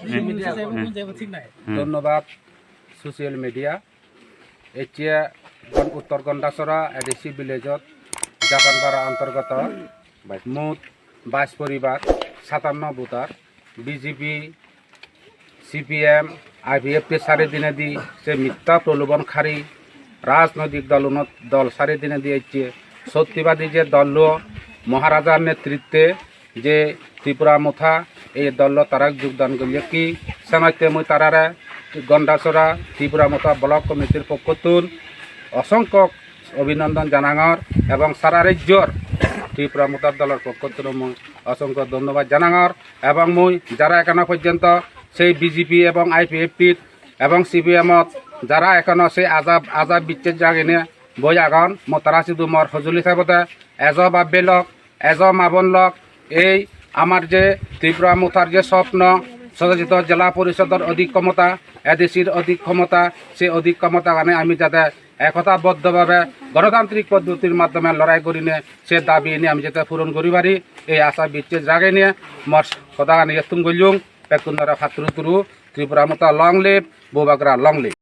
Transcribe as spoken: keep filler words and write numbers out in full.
Hmm. Hmm. Dhonnobad social media. Ecche Gon-, Uttor Gondasora A D C village-ot Japanpara antorgoto mot bais poribar, satanno voter, B J P, C P M, I P F T sari dinedi se mitta prolobonkari rajnoitik dolunot dol sari dinedi ecche sottibadi je dollo Maharajar netritte je Tipra Motha ei dollo tara jogdan gollekki, senotte mui tarare Gondasora Tipra Motha Block Committee-r pokkottun osongkho obhinondon janangor ebong sara rajyor Tipra Motha dolor pokkottun mui osongkho dhonnobad janangor. Ebong mui jara ekhono porjonto sei B J P ebong I P F T ebong C P M-ot jara ekhono sei ajab, ajab bicches jaginei boi agon, mo tara sidu mor hojoli thebode, ejo bab-bei lok, ejo ma-bon lok, ei amar je Tipra Mothar je sopno, sodajito jela porisodor odik khomota, A D C-r odik khomota, se odik khomotagani ami jate ekotaboddho bhabe gonotantrik poddotir maddhome lorai gurinei se dabigani ami jate puron guri pari, ei asha bicches jaginei mor hodagani iyottun gollung. Bekkunore patturu turu. Tipra Motha long live, Bubagra long live.